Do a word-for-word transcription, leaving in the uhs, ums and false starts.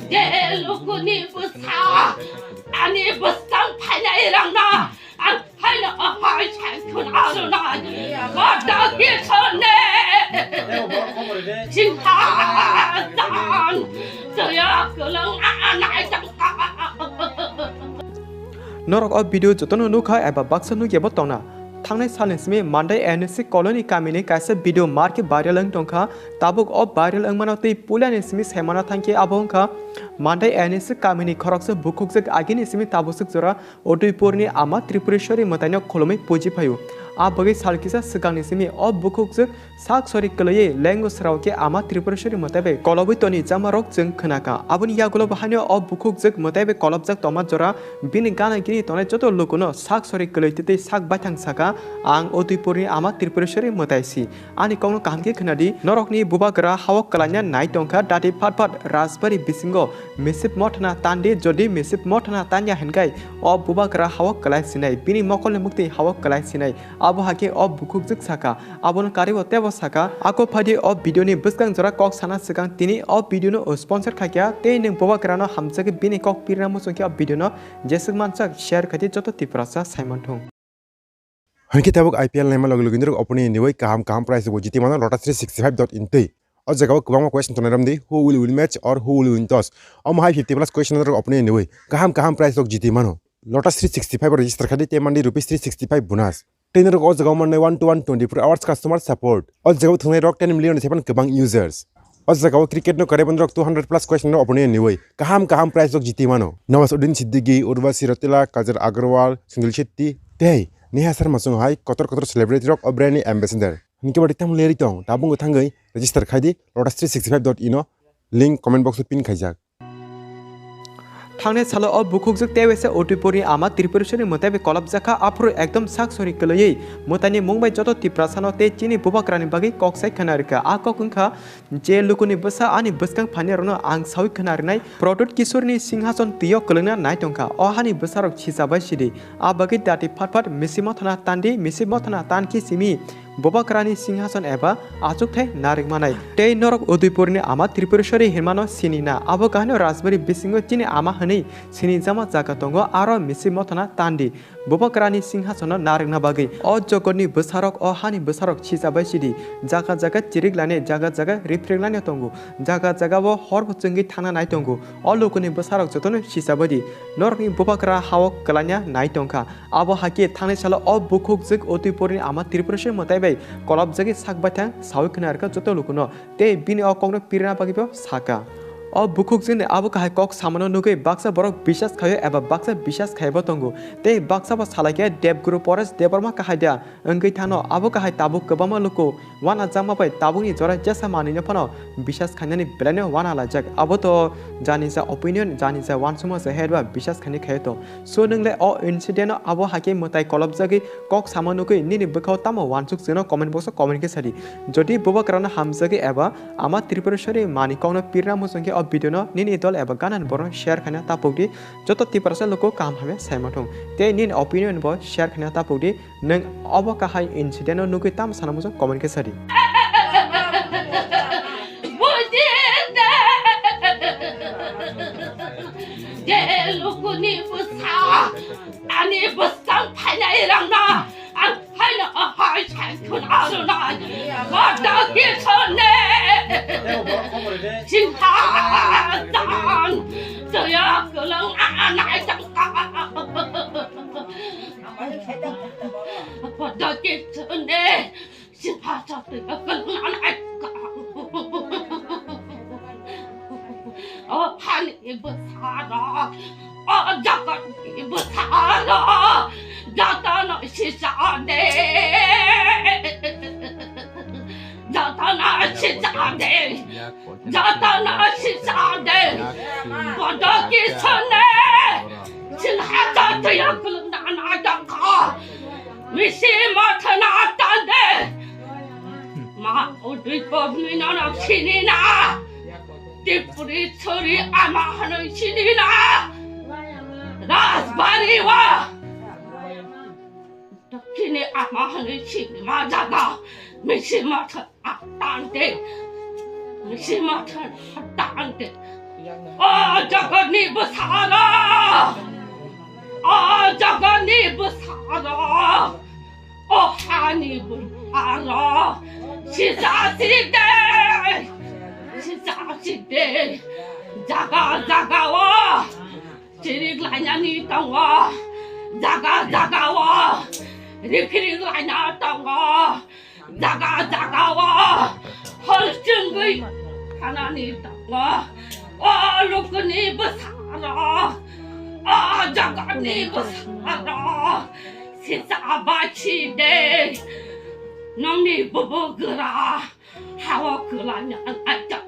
Je lukuni bwsa, ani bwskang phainai rangna, ang phaino ahai sai khun arwnai, bada kisone, singha dan, jaya kwlwng anai tangka. Norok o video jotono nukha eba baksa nukyabo tongna. Thangnai salni simi Mandai N S C colony kamini kaisa video marke viral wng tongkha. Tabuk o viral wngmano tei puilani simi saimana thangkhe abo wngkha Mandai N S C kamini khoroksa bukhukjwk agini simi tabuk swk jora Udaipurni ama Tripureshwari mwtaino khulumwi puji phaio. A bagwi sal kisa swkangni simi o bukhukjwk sak sori kwlaiwi lengo srao khe ama Tripureshwari mwtai bai kolobwi toni jamarok chwng khwnakha. Aboni yagulo bo haino o bukhukjwk mwtai bai kolobjak tongma jora bini gana gini tongnai joto lukuno sak sori kwlwi twi twi sak baithang saka, "Ang Udaipurni ama Tripureshwari mwtai si." Ani kokno kaham khe khwnadi, norokni bubagra hao kwlaina nai tongkha dati phat phat rajbari bisingo misip mothana tandi, jodi misip mothana tanya hinkai o bubagra hao kwlai sinai, bini mokolni mukti hao kwlai sinai, abo hakhe o bukhukjwk saka, abono karibo tebo saka, ako phadi o video ni bwskang jora kok sana swkang tini o video no sponsor khaikha, tei nwng bubagrano hamjagwi bini kok pirna muchungkhe o video no jeswk mansak share khaidi joto Tiprasa saimanthung. Hinkhe tabuk I P L naima logi logi norok oponi niwi kaham kaham prize bo jiti mano Lotus three sixty five dot in twi. O jagao kwbangma question tongnai romdi, who will win match or who will win toss? Omo hai fifty plus question norok oponi niwi kaham kaham prize rok jiti mano. Lotus three sixty five o register khadi te mandi rupees three sixty five bonus. Tei norok o jagao mannai one to one twenty four hours customer support. O jagao thwngnai rok ten million ni sepan kwbang users. O jagao cricket no kariban rok two hundred plus question no oponi niwi kaham kaham prize rok jiti mano. Nawaz Uddin Siddiqui, Urvashi Rautela, Kajal Agrawal, Sunil Shetty tei Neha Sharma song hai kotor kotor celebrity rok o brand ni ambassador. Hinkhe badi tamo leri tong, tabung thangwi register khaidi Lotus three sixty five dot in o link comment box o pin khaijak. Thangnai salo o bukhukjwk tei waisa Udaipurni ama Tripureshwari mwtai bai kolobjakha, aphuru ekdom sak sori kwlaiwi mwtaini mung bai joto Tiprasano tei chini bubagrani bagwi kok sai khwna rwkha. A kok wngkha, je lukuni bwsa ani bwskang phainai rokno ang sawi khwna rwnai, Pradyut Kishorni singhason twio kwlwngna nai tongkha. O hani bwsarok sichabai sidi, a bagwi dati phat phat misip mothana tandi, misip mothana tankhe simi bubagrani singhason eba achukthai narwk manai. Tei norok Udaipurni ama Tripureshwari hinmano sini na, abo kahino rajbari bisingo chini ama hwnwi sinijama jaga tongo, aro misip mothana tandi bubagrani singhasono narwkna bagwi. O jogotni bwsarok, o hani bwsarok sichabai sidi, jaga jaga chirik lani, jaga jaga riphrek lani tongo, jaga jaga bo hor bo chwngwi thangna nai tongo. O lukuni bwsarok jotono sichabaidi norokni bubagra hao kwlaina nai tongkha. Abo hakhe thangnai salo o bukhukjwk Udaipurni ama Tripureshwari mwtai bai kolobjagwi sak baithang sawi khwna rwkha joto lukuno, tei bini o kokno pirna bagwi bo saka. O bukhukjwkni abo kahai kok samano nugwi baksa borok bisas khaio eba baksa bisas khaibo tongo, tei baksa bo salaikhe Debguru Paresh Debbarma kahai da wngwi thangno. Abo kahai tabuk kwbangma luku wanajakma bai tabukni jora jesa manwino phano bisas khainani belaino wana laijak. Abo to jani ja opinion, jani ja wansukma se herba bisas khainai khaio to. So, nwng le o incident no abo hakhe mwtai kolobjagwi kok sama nugwi nini bwkhao tamo wansuk chwngno comment box o comment khe sadi. Jodi bubagrano hamjagwi eba ama Tripureshwari mani kokno pirna muchungkhe o video no nini dol eba ganani borokno share khaina tapukdi. Joto Tiprasa luku kaham hamya saimathung tei nini opinion bo share khaina tapukdi. Nwng obo kahai incident no nugwi tamo sana muchung comment khe sadi. Bujide. Je lukuni bwsa, ani bwskang phainai rangna, ang phaino ahai sai khun arwnai. Bada kisone. Singha dan, jaya kwlwng anai tangka. Bada kisone. Singha satwi kwlwng anai tangka. O hani bwsarok, o jagatni bwsarok, jotono sisade, jotono sisade, jotono sisade, bodo kisone, singha satwi kwlwng anai tangka, misi mothana tande, ma udui pobni nono sinina. Tripuri chori ama hwnwi sinina. Rajbari wa. Dakkini ama hwnwi sinima jaga. Misi mathan atante. Misi mathan atante. O jagani bwsarok, o jagani bwsarok, o hani bwsarok, sijak sijak de, sijak sijak de, jaga jaga o chirik lainani tongo, jaga jaga o rikhirik laina tongo. Jaga jaga o hor chwngwi thanani tongo. O lukuni bwsarok, o jagani bwsarok, sisa bai si de. Nongni bubu gra hao kwlanya aita